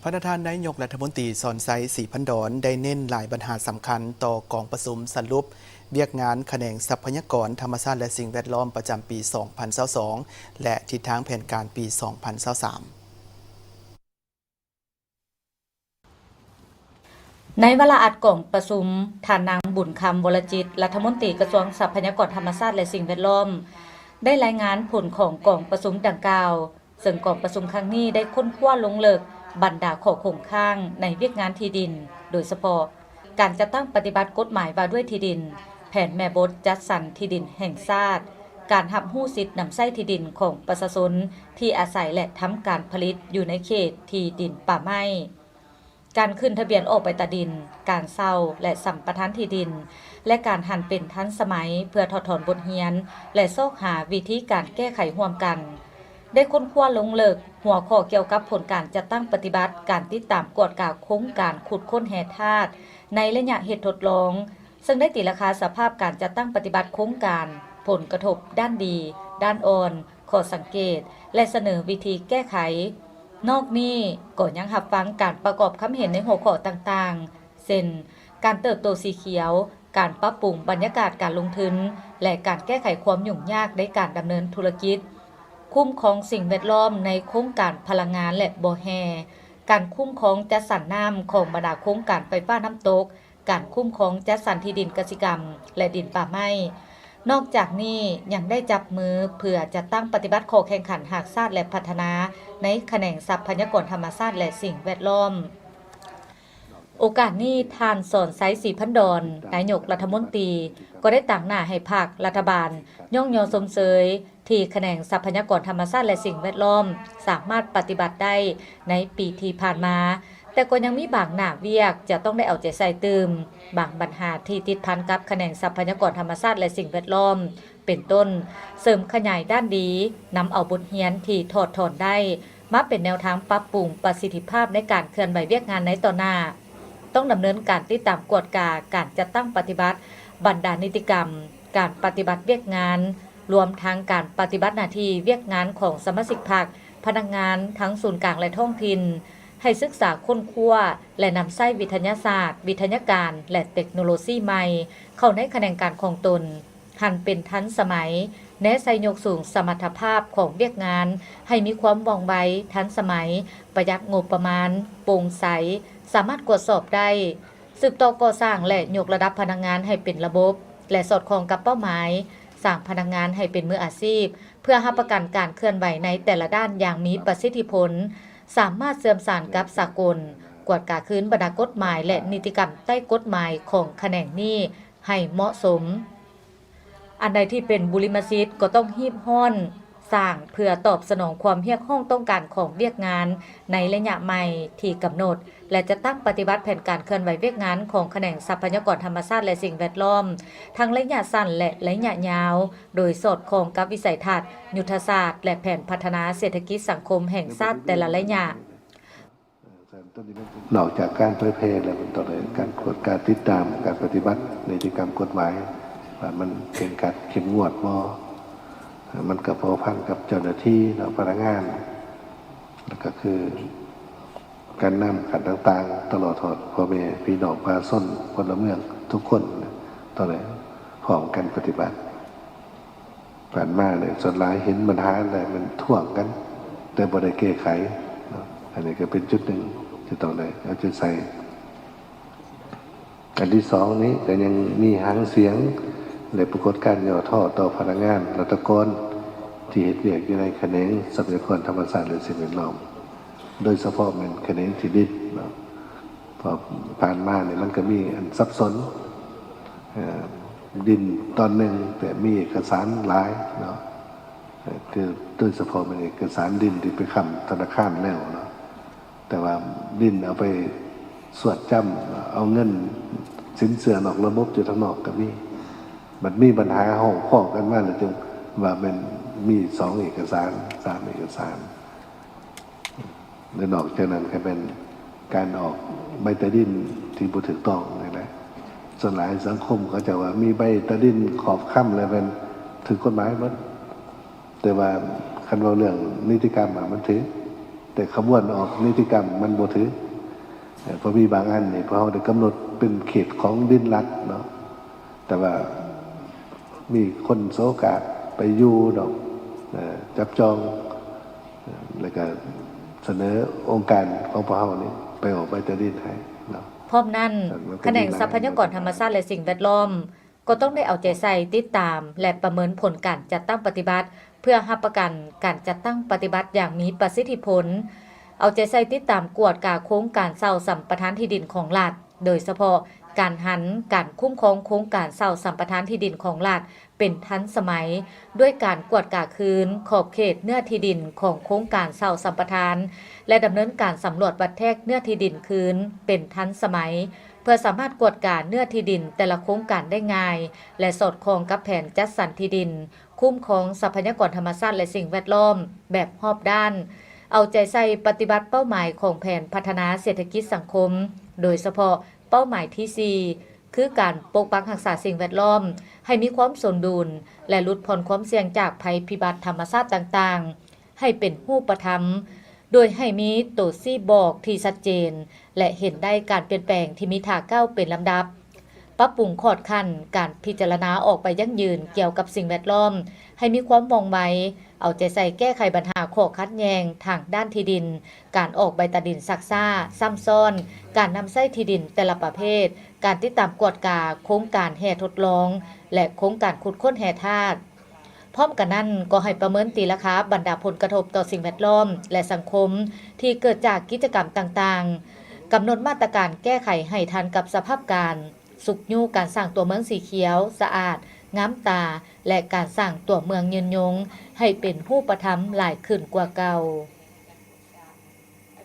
ພະນະທ່ານນາຍົກລັດຖະມົນຕີ ສອນໄຊ ສີພັນດອນ ໄດ້ເນັ້ນຫຼາຍບັນຫາສຳຄັນຕໍ່ກອງປະຊຸມສະຫຼຸບວຽກງານຂະແໜງຊັບພະຍາກອນທຳມະຊາດ ແລະ ສິ່ງແວດລ້ອມປະຈຳປີ ສອງພັນຊາວສອງ ແລະ ທິດທາງແຜນການປີ ສອງພັນຊາວສາມ. ໃນວາລະອັດກອງປະຊຸມ, ທ່ານນາງ ບຸນຄຳ ວໍລະຈິດ ລັດຖະມົນຕີກະຊວງຊັບພະຍາກອນທຳມະຊາດ ແລະ ສິ່ງແວດລ້ອມ ໄດ້ລາຍງານຜົນຂອງກອງປະຊຸມດັ່ງກ່າວ, ເຊິ່ງກອງປະຊຸມຄັ້ງນີ້ໄດ້ຄົ້ນຄວ້າລົງເລິກບັນດາຂໍ້ຄົງຄ້າງໃນວຽກງານທີ່ດິນ, ໂດຍສະເພາະ ການຈັດຕັ້ງປະຕິບັດກົດໝາຍວ່າດ້ວຍທີ່ດິນ, ແຜນແມ່ບົດຈັດສັນທີ່ດິນແຫ່ງຊາດ, ການຮັບຮູ້ສິດນຳໃຊ້ທີ່ດິນຂອງປະຊາຊົນທີ່ອາໄສ ແລະ ທຳການຜະລິດຢູ່ໃນເຂດທີ່ດິນປ່າໄມ້, ການຂຶ້ນທະບຽນອອກໃບຕາດິນ, ການເຊົ່າ ແລະ ສຳປະທານທີ່ດິນ ແລະ ການຫັນເປັນທັນສະໄໝເພື່ອຖອດຖອນບົດຮຽນ ແລະ ຊອກຫາວິທີການແກ້ໄຂຮ່ວມກັນ. ໄດ້ຄົ້ນຄວ້າລົງເລິກຫົວຂໍ້ກ່ຽວກັບຜົນການຈັດຕັ້ງປະຕິບັດການຕິດຕາມກວດກາໂຄງການຂຸດຄົ້ນແຮ່ທາດໃນໄລຍະເຮັດທົດລອງ, ເຊິ່ງໄດ້ຕີລາຄາສະພາບການຈັດຕັ້ງປະຕິບັດໂຄງການ, ຜົນກະທົບດ້ານດີ, ດ້ານອ່ອນ, ຂໍ້ສັງເກດ ແລະ ສະເໜີວິທີແກ້ໄຂ. ນອກນີ້ກໍຍັງຮັບຟັງການປະກອບຄຳເຫັນໃນຫົວຂໍ້ຕ່າງໆ ເຊັ່ນ ການເຕີບໂຕສີຂຽວ, ການປັບປຸງບັນຍາກາດການລົງທຶນ ແລະ ການແກ້ໄຂຄວາມຫຍຸ້ງຍາກໃນການດຳເນີນທຸລະກິດ, ຄຸ້ມຄອງສິ່ງແວດລ້ອມໃນໂຄງການພະລັງງານ ແລະ ບໍ່ແຮ່, ການຄຸ້ມຄອງຈັດສັນນ້ຳຂອງບັນດາໂຄງການໄຟຟ້ານ້ຳຕົກ, ການຄຸ້ມຄອງຈັດສັນທີ່ດິນກະສິກຳ ແລະ ດິນປ່າໄມ້. ນອກຈາກນີ້ຍັງໄດ້ຈັບມືເພື່ອຈັດຕັ້ງປະຕິບັດຂໍ້ແຂ່ງຂັນຫາກຊາດ ແລະ ພັດທະນາໃນຂະແໜງຊັບພະຍາກອນທຳມະຊາດ ແລະ ສິ່ງແວດລ້ອມ. ໂອກາດນີ້ ທ່ານ ສອນໄຊ ສີພັນດອນ ນາຍົກລັດຖະມົນຕີ ກໍໄດ້ຕາງໜ້າໃຫ້ພັກ, ລັດຖະບານຍ້ອງຍໍຊົມເຊີຍ ທີ່ຂະແໜງຊັບພະຍາກອນທຳມະຊາດ ແລະ ສິ່ງແວດລ້ອມ ສາມາດປະຕິບັດໄດ້ໃນປີທີ່ຜ່ານມາ, ແຕ່ກໍຍັງມີບາງໜ້າວຽກຈະຕ້ອງໄດ້ເອົາໃຈໃສ່ຕື່ມ, ບາງບັນຫາທີ່ຕິດພັນກັບຂະແໜງຊັບພະຍາກອນທຳມະຊາດ ແລະ ສິ່ງແວດລ້ອມ ເປັນຕົ້ນ ເສີມຂະຫຍາຍດ້ານດີ, ນຳເອົາບົດຮຽນທີ່ຖອດຖອນໄດ້ ມາເປັນແນວທາງປັບປຸງປະສິດທິພາບໃນການເຄື່ອນໄຫວວຽກງານໃນຕໍ່ໜ້າ. ຕ້ອງດຳເນີນການຕິດຕາມກວດກາການຈັດຕັ້ງປະຕິບັດບັນດານິຕິກຳ, ການປະຕິບັດວຽກງານ, ລວມທັງການປະຕິບັດໜ້າທີ່ວຽກງານຂອງສະມາຊິກພັກ, ພະນັກງານທັງສູນກາງ ແລະ ທ້ອງຖິ່ນ, ໃຫ້ສຶກສາຄົ້ນຄວ້າ ແລະ ນຳໃຊ້ວິທະຍາສາດ, ວິທະຍາການ ແລະ ເຕັກໂນໂລຊີໃໝ່ເຂົ້າໃນຂະແໜງການຂອງຕົນ. ຫັນເປັນທັນສະໄໝ, ແນໃສ່ຍົກສູງສະມັດຖະພາບຂອງວຽກງານໃຫ້ມີຄວາມວ່ອງໄວ, ທັນສະໄໝ, ປະຢັດງົບປະມານ, ໂປ່ງໃສ, ສາມາດກວດສອບໄດ້, ສືບຕໍ່ກໍ່ສ້າງ ແລະ ຍົກລະດັບພະນັກງານໃຫ້ເປັນລະບົບ ແລະ ສອດຄ່ອງກັບເປົ້າໝາຍ ສ້າງພະນັກງານໃຫ້ເປັນມືອາຊີບ ເພື່ອຮັບປະກັນການເຄື່ອນໄຫວໃນແຕ່ລະດ້ານຢ່າງມີປະສິດທິຜົນ, ສາມາດເຊື່ອມສານກັບສາກົນ, ກວດກາຄືນບັນດາກົດໝາຍ ແລະ ນິຕິກຳໃຕ້ກົດໝາຍຂອງຂະແໜງນີ້ ໃຫ້ເໝາະສົມ. ອັນໃດທີ່ເປັນບຸລິມະສິດກໍຕ້ອງຮີບຮ້ອນສ້າງ ເພື່ອຕອບສະໜອງຄວາມຮຽກຮ້ອງຕ້ອງການຂອງວຽກງານໃນໄລຍະໃໝ່ທີ່ກຳນົດ ແລະ ຈັດຕັ້ງປະຕິບັດແຜນການເຄື່ອນໄຫວວຽກງານຂອງຂະແໜງຊັບພະຍາກອນທຳມະຊາດ ແລະ ສິ່ງແວດລ້ອມ ທັງໄລຍະສັ້ນ ແລະ ໄລຍະຍາວ ໂດຍສອດຄ່ອງກັບວິໄສທັດ, ຍຸດທະສາດ ແລະ ແຜນພັດທະນາເສດຖະກິດສັງຄົມແຫ່ງຊາດແຕ່ລະໄລຍະ. ນອກຈາກການເຜີຍແຜ່ແລ້ວ ມັນຕ້ອງໄດ້ການກວດກາຕິດຕາມການປະຕິບັດນິຕິກຳກົດໝາຍ ວ່າມັນເຄັ່ງຄັດເຂັ້ມງວດບໍ່, ມັນກໍພົວພັນກັບເຈົ້າໜ້າທີ່ເນາະ, ພະນັກງານ, ແລ້ວກໍຄືການນຳຂັ້ນຕ່າງໆ ຕະຫຼອດຮອດພໍ່ແມ່ພີ່ນ້ອງປະຊາຊົນ ພົນລະເມືອງທຸກຄົນ ຕ້ອງໄດ້ພ້ອມກັນປະຕິບັດ. ຜ່ານມານີ້ ສ່ວນຫຼາຍເຫັນບັນຫາແລ້ວມັນທ້ວງກັນ ແຕ່ບໍ່ໄດ້ແກ້ໄຂເນາະ, ອັນນີ້ກໍເປັນຈຸດໜຶ່ງທີ່ຕ້ອງໄດ້ເອົາໃຈໃສ່. ອັນທີສອງນີ້ກໍຍັງມີຫາງສຽງ ແລະ ປາກົດການຫຍໍ້ທໍ້ຕໍ່ພະນັກງານລັດຖະກອນທີ່ເຮັດວຽກຢູ່ໃນຂະແໜງຊັບພະຍາກອນທຳມະຊາດ ແລະ ສິ່ງແວດລ້ອມ, ໂດຍສະເພາະແມ່ນຂະແໜງທີ່ດິນເນາະ. ເພາະຜ່ານມານີ້ມັນກໍມີອັນສັບສົນ, ເອີ ດິນຕອນໜຶ່ງແຕ່ມີເອກະສານຫຼາຍເນາະ, ເອີ ຄືໂດຍສະເພາະແມ່ນເອກະສານດິນທີ່ໄປຄ້ຳທະນາຄານແລ້ວເນາະ, ແຕ່ວ່າດິນເອົາໄປສວດຈ້ຳ ເອົາເງິນສິນເຊື່ອນອກລະບົບຢູ່ທາງນອກກໍມີ. ບັດມີບັນຫາຮ້ອງຟ້ອງກັນມາແລ້ວ ຈຶ່ງວ່າແມ່ນມີສອງເອກະສານ ສາມເອກະສານ. ແລະ ນອກຈາກນັ້ນກໍແມ່ນການອອກໃບຕາດິນທີ່ບໍ່ຖືກຕ້ອງນີ້ແຫຼະ. ສ່ວນຫຼາຍສັງຄົມເຂົາເຈົ້າວ່າມີໃບຕາດິນຂອບຄ້ຳແລ້ວແມ່ນຖືກກົດໝາຍໝົດ, ແຕ່ວ່າຄັນເວົ້າເລື່ອງນິຕິກຳ ມັນຖືກ ແຕ່ຂະບວນອອກນິຕິກຳມັນບໍ່ຖືກ. ເອີ ເພາະມີບາງອັນນີ້ ພວກເຮົາໄດ້ກຳນົດເປັນເຂດຂອງດິນລັດເນາະ, ແຕ່ວ່າມີຄົນໂສກາດໄປຢູ່ດອກ ເອີ ຈັບຈອງ ເອີ ແລ້ວກະສະເໜີອົງການຂອງພວກເຮົານີ້ໄປອອກໃບຕາດິນໃຫ້ເນາະ. ພ້ອມນັ້ນ, ຂະແໜງຊັບພະຍາກອນທຳມະຊາດ ແລະ ສິ່ງແວດລ້ອມ ກໍຕ້ອງໄດ້ເອົາໃຈໃສ່ຕິດຕາມ ແລະ ປະເມີນຜົນການຈັດຕັ້ງປະຕິບັດ ເພື່ອຮັບປະກັນການຈັດຕັ້ງປະຕິບັດຢ່າງມີປະສິດທິຜົນ, ເອົາໃຈໃສ່ຕິດຕາມກວດກາໂຄງການເຊົ່າສຳປະທານທີ່ດິນຂອງລັດ, ໂດຍສະເພາະການຫັນການຄຸ້ມຄອງໂຄງການເຊົ່າສຳປະທານທີ່ດິນຂອງລັດເປັນທັນສະໄໝ, ດ້ວຍການກວດກາຄືນຂອບເຂດເນື້ອທີ່ດິນຂອງໂຄງການເຊົ່າສຳປະທານ ແລະ ດຳເນີນການສຳຫຼວດວັດແທກເນື້ອທີ່ດິນຄືນເປັນທັນສະໄໝ, ເພື່ອສາມາດກວດກາເນື້ອທີ່ດິນແຕ່ລະໂຄງການໄດ້ງ່າຍ ແລະ ສອດຄ່ອງກັບແຜນຈັດສັນທີ່ດິນ, ຄຸ້ມຄອງຊັບພະຍາກອນທຳມະຊາດ ແລະ ສິ່ງແວດລ້ອມແບບຮອບດ້ານ, ເອົາໃຈໃສ່ປະຕິບັດເປົ້າໝາຍຂອງແຜນພັດທະນາເສດຖະກິດສັງຄົມ, ໂດຍສະເພາະເປົ້າໝາຍທີສີ່ ຄືການປົກປັກຮັກສາສິ່ງແວດລ້ອມໃຫ້ມີຄວາມສົມດຸນ ແລະ ຫຼຸດຜ່ອນຄວາມສ່ຽງຈາກໄພພິບັດທຳມະຊາດຕ່າງໆ ໃຫ້ເປັນຮູບປະທຳ, ໂດຍໃຫ້ມີໂຕຊີ້ບອກທີ່ຊັດເຈນ ແລະ ເຫັນໄດ້ການປ່ຽນແປງທີ່ມີທ່າກ້າວເປັນລຳດັບ, ປັບປຸງຂອດຂັ້ນການພິຈາລະນາອອກໄປຢັ້ງຢືນກ່ຽວກັບສິ່ງແວດລ້ອມໃຫ້ມີຄວາມວ່ອງໄວ, ເອົາໃຈໃສ່ແກ້ໄຂບັນຫາຂໍ້ຂັດແຍ່ງທາງດ້ານທີ່ດິນ, ການອອກໃບຕາດິນຊັກຊ້າ, ຊ້ຳຊ້ອນ, ການນຳໃຊ້ທີ່ດິນແຕ່ລະປະເພດ, ການຕິດຕາມກວດກາໂຄງການແຮ່ທົດລອງ ແລະ ໂຄງການຂຸດຄົ້ນແຮ່ທາດ. ພ້ອມກັນນັ້ນ, ກໍໃຫ້ປະເມີນຕີລາຄາບັນດາຜົນກະທົບຕໍ່ສິ່ງແວດລ້ອມ ແລະ ສັງຄົມທີ່ເກີດຈາກກິດຈະກຳຕ່າງໆ, ກຳນົດມາດຕະການແກ້ໄຂໃຫ້ທັນກັບສະພາບການ, ຊຸກຍູ້ການສ້າງຕົວເມືອງສີຂຽວ, ສະອາດ, ງາມຕາ ແລະ ການສ້າງຕົວເມືອງຍືນຍົງໃຫ້ເປັນຮູບປະທຳຫຼາຍຂຶ້ນກວ່າເກົ່າ.